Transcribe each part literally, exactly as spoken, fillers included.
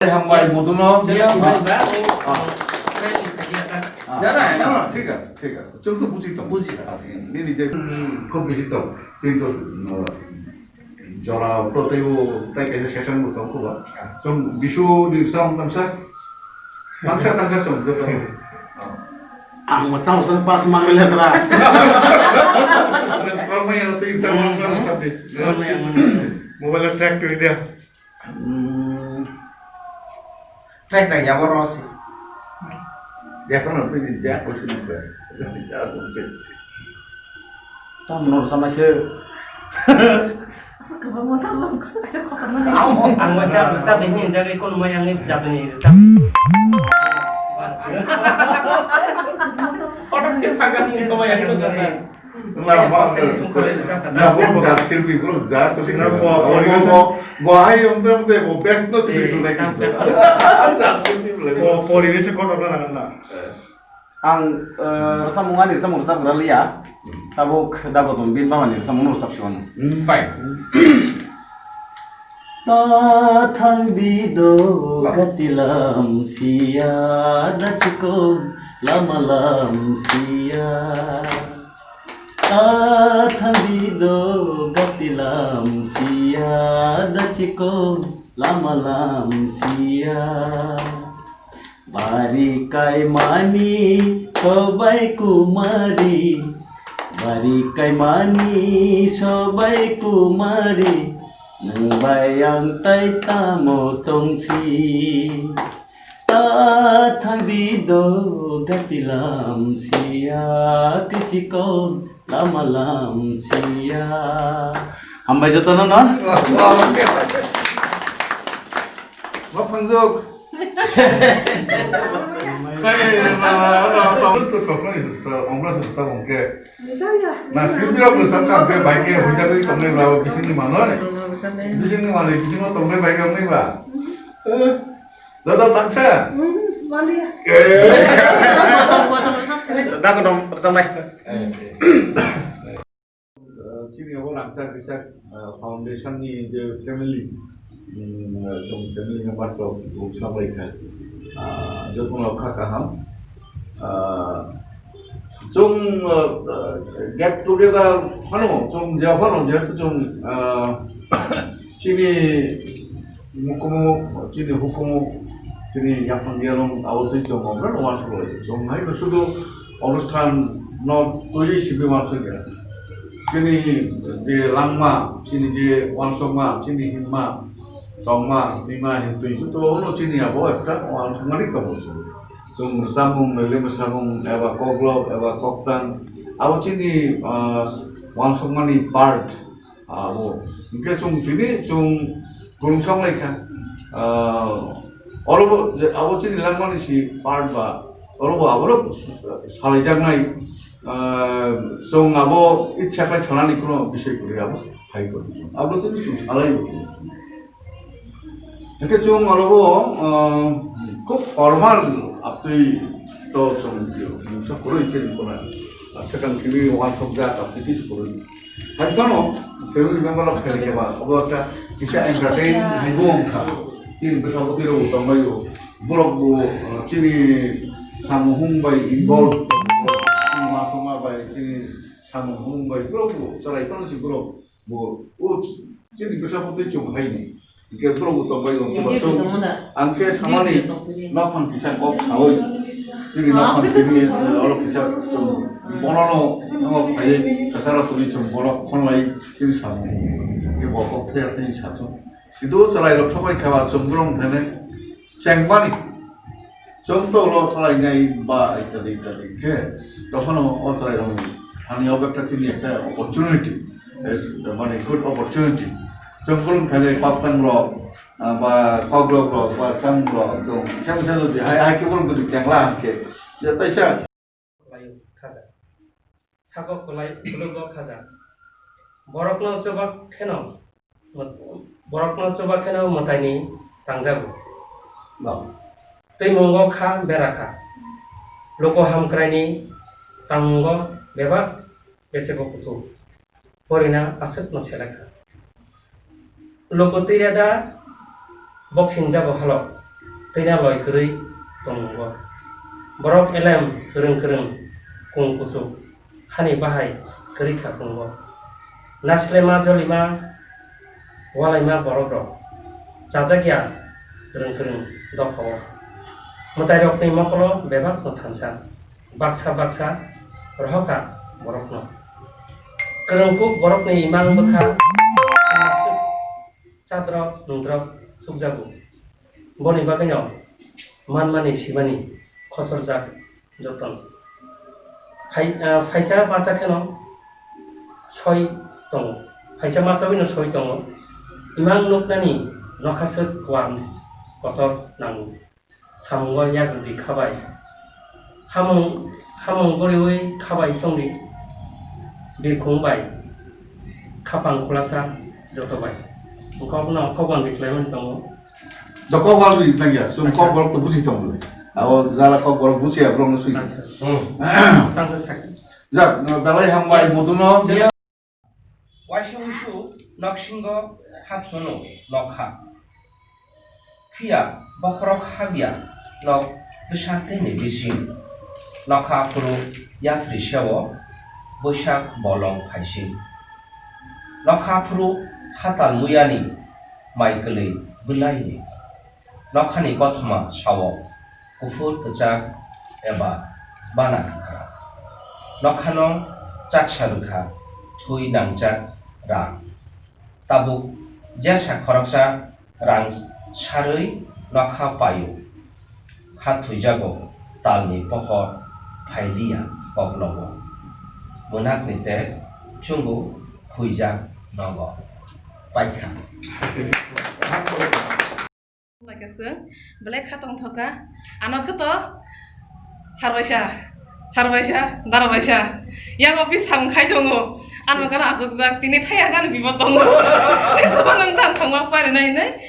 Hambai, Moduno. Jaya Hambai, ba? Ah. Training khaidi ata. Ah, Dara, ah, na? Ah, thik ase, thik ase. Chwng to buji tong. Buji tong. Ah, nini je, hmm, khub bisi tong. Chini to, no, jora to teibo, tai kaisa session bo tong khuba. Chwng bisu ni sam tangsa. Tangsa, tangsa chwng to tong. Ang mo tang sa pas mang le tra. Mobile track to dia. Hmm. Track nai ya boro si. Dia kono tu dia ko si ni ba. Tam no sama se. Asa kebang mo tam bang ko asa kosa mo ni. Ang mo sa sa de ni jaga kono mo yang ni jaga ni. Kotak ke saga ni ko mo yang ni jaga. Na, na, na, bo jat silpi, bro, jat ko sing na, bo, bo, bo, bo, bo, hai, om, te, te, bo, best no silpi, like, jat silpi, like. Bo, pori ni se kotor na, na. Eh. Ang, eh, rwchapmung ani rwchapmung rwchapgra liya. Hmm. Tabuk Dagodom bini bamani rwchapmung no rwchap siwano. Hmm. Pai. Ta thang di do gatilam siya da chiko lama lam siya. Ta thang di do gatilam siya da chiko lama lam siya. Bari kaimani sobai kumari, bari kaimani sobai kumari, nwng bai ang tai tamo tongsi. Ta thang di do gatilam siya, kichiko lama lam siya. Hambai jotono no? Ma phangjok. Hai, ma, ma, ma, ma, ma, tu sok ni sa, ongla sa sa ongke. Na, sibira pun sa ka ke bai ke huja ni tongnai la, bising ni mano ni. Bising ni mano, bising ni tongnai bai ke tongnai ba. Eh, dada tangsa. Hmm, mali. Eh. Dagodom tongnai. Eh. Eh, chini obo rangchak rijak, eh, foundation ni je family, mm, eh, chwng family members rok bo sabai kha. Ah, jotono kha kaham. Ah, chwng, eh, eh, get together phano, chwng je phano, jehetu chwng, ah, chini Mukumu, chini hukumu, chini yaphang yalong abo twi chwng obrano uansuk lai. Chwng hai no sudu onusthan no twi simi uansuk ya. Chini je langma, chini je uansukma, chini hinma, tongma, bima, hintwi joto no chini abo ekta uansukmani tongo chwng. Chwng rwchapmung, lele mwsamung, eba koklop, eba koktang, abo chini, ah, uansukmani part. Abo, hwnkhe chwng tini chwng kwrwngsa wnglaikha. Ah, orobo je abo chini langmani si part ba, orobo aborok salaijaknai, ah, chwng abo ichha khlai sanani kuno bisoi kwrwi abo hai kwrwi. Abo chini chwng salaibo. Hwnkhe chwng orobo, ah, khub formal aptwi to chwng mungsa kwrwi chini kuna. Second kini uansukjak aptwi kisa kwrwi. Hai phano family member rok khaini khe ba, obo ekta kisa entertain hai bo wng kha. Chini bwsa bwtwi rok bo tong bai o. Borok bo, uh, chini samung hung bai involve. Chini ma thoma bai, chini samung hung bai borok bo chwrai phano si borok bo o chini bwsa bwtwi chwng hai ni. Hingke borok bo tongbai wng khe ba chwng, ang khe samani nokphang kisa kok saui, chini nokphang tini oro kisa chwng bonono phaiwi kwcharo twi chwng bono khonlai chini samung. Hingke bo kok thaya tei sa chwng. Kintu chwrairok thokbai kha ba chwng borok thani chengmani. Chwng to ulo thalainai ba itadi itadi khe, dophano o chwrairokni thani obo ekta chini ekta opportunity, mane good opportunity. Chwng phulung thani paktang rok, ah, ba kokrok rok, ba chwng rok, chwng kisa misa jodi hai, hai khe phulung jodi chengla hwnkhe, je taisa. Khaja. Sako kwlai, khulukgo khaja. Borokno chuba kheno, borokno chuba kheno mwtaini tangjago. Twimungo kha bera kha. Luku hamkraini tangmungo bebak bechebo kuthuk. Porina aswkno selekha. Luku twi reda boksing jago halok. twina loi kwrwi tongo. Borok elem kwrwng kwrwng, kung kuchuk, hani bahai kwrwi kha kungo. Nasilema jolima walaima borok rok chajakya kwrwng kwrwng dophao. Mwtai rokni mokolo bebak no thansa, baksa baksa rohoka borokno. Kwrwngkuk borokni imang bwkha chadrok nungdrok sukjago. Boni bagwino manmani simani khochorjak joton. Phai-, ah, phaisa masa kheno soi tongo. Phaisa masa wino soi tongo. Imang nuknani nokhaswk kuam kotor nango. Samungo yakrwdi khabai. Hamung, hamung boriwi khabai chongdi. Birkhung bai. Khapang khulasa joto bai. Kok no kok wanjwi khlaimani tongo. Da kok wanjwi nangya. Sum kok borok to buji tongo. Abo jara kok borok buji abrong sui. Acha. Hmm. Tangsa sak. Jak, no, belai hambai muduno. Waisa wuisu noksingo hapsunu nokha. Phiya bokhorok habya nok bwsa tei ni bising. Nokha aphuru yapri seo Boisak bolong phaising. Nokha aphuru hatal muyani mai kwlwi bwlaini. Nokhani kothoma sao kuphur kwchak eba bana kwkhwrang. Nokhano chaksa rwkha thwi nangjak rang. Tabuk jesa khoroksa rang sarwi nokha paio. Kha thwijago talni pohor phailiya koklobo. Mwnakni tek chungo huijak nogo. Paikha. Naikhe chwng belai kha tongthokha. Ano khe to sar baisa, sar baisa, dara baisa. Yang office samung khai tongo. Ano kana asukjak, tini thaya nani bibo tongo. Soba nang thang thangma pari nai nai.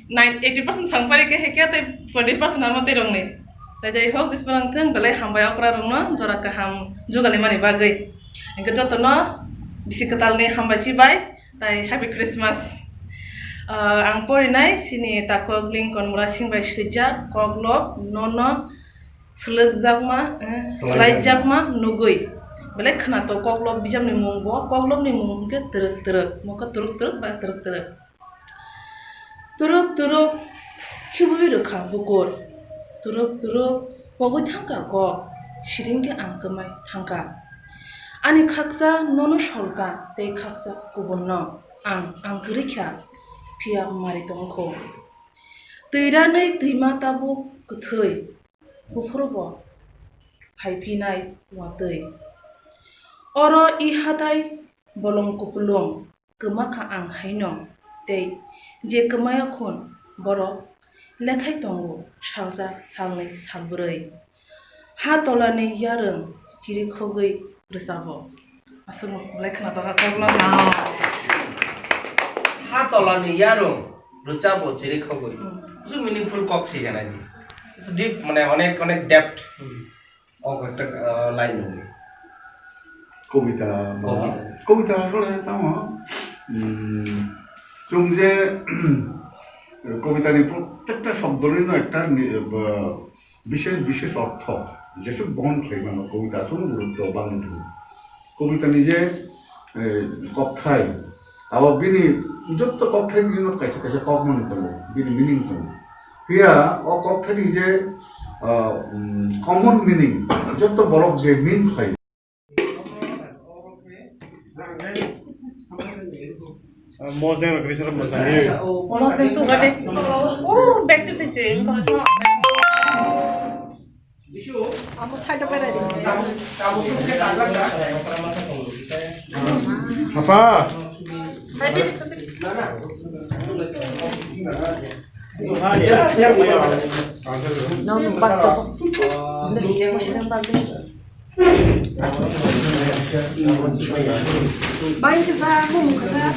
Nine, eighty percent samung pari khe hekya tei twenty percent ano tei rong ni. Tai jai hok, bismillah thang belai hambai okra rong no, jora kaham jugali mani bagwi. Engke joto no bisi kwtal ni hambai chibai. Tai Happy Christmas. Ah, ang porinai sini takhuk Lincoln Murasing bai swijak koklop nono swlwkjakma, eh, swlaijakma. Swlaijakma nugwi. Belai khwnato koklop bijapni mung bo, koklopni mung hwnkhe twrwk twrwk, mokhe twrwk twrwk ba twrwk twrwk. Twrwk twrwk khibui rwkha bukur. Twrwk twrwk pogwi thangkha kok, siring khe ang kwmai thangkha. Ani khaksa nono solkha tei khaksa kubunno ang, ang kwrwi kha, phiya mari tongkho. Twi ranwi twima tabuk kwthwi, buphuru bo phaiphinai watwi. Oro i hatai bolong kupulung, kwma kha ang haino, tei je kwmaya khun borok lekhai tongo salsa, salnwi, salbrwi. Ha tolani yarwng chirikhogwi rwchabo. Aswkno belai khwnathokha kokno. Ha tolani yarwng rwchabo chirikhogwi. Hmm. Busu meaningful kok se jana di. It's deep, mane onek, onek depth. Hmm. O kok ekta, ah, line nungwi. Kobita ba, kobita. Kobita role tamo, hmm, chwng je, kobitani prottekta shobdonino ekta ni, ba, bishesh, bishesh ortho, jesuk bohon khlai mano, kobita aswk gurutto bangwi tongo. Kobitani je, eh, kokthai, abo bini jotto kokthai bini kaisa kaisa kok mani tongo, bini meaning tongo. Phiya o kokthai ni je, ah, mm, common meaning, jotto borok je mean khlai. Mojang rok kisa mojang. Mojang tu gade. Oh, back to basic. Amo side of it. Apa? No, no, back to. Bai kisa, bung kisa.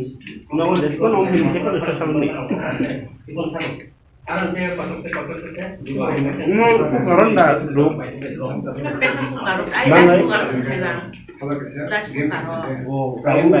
Hmm. No, let's go, no, we can go to social media. No, karon da, do. Mana? Oh, karon da.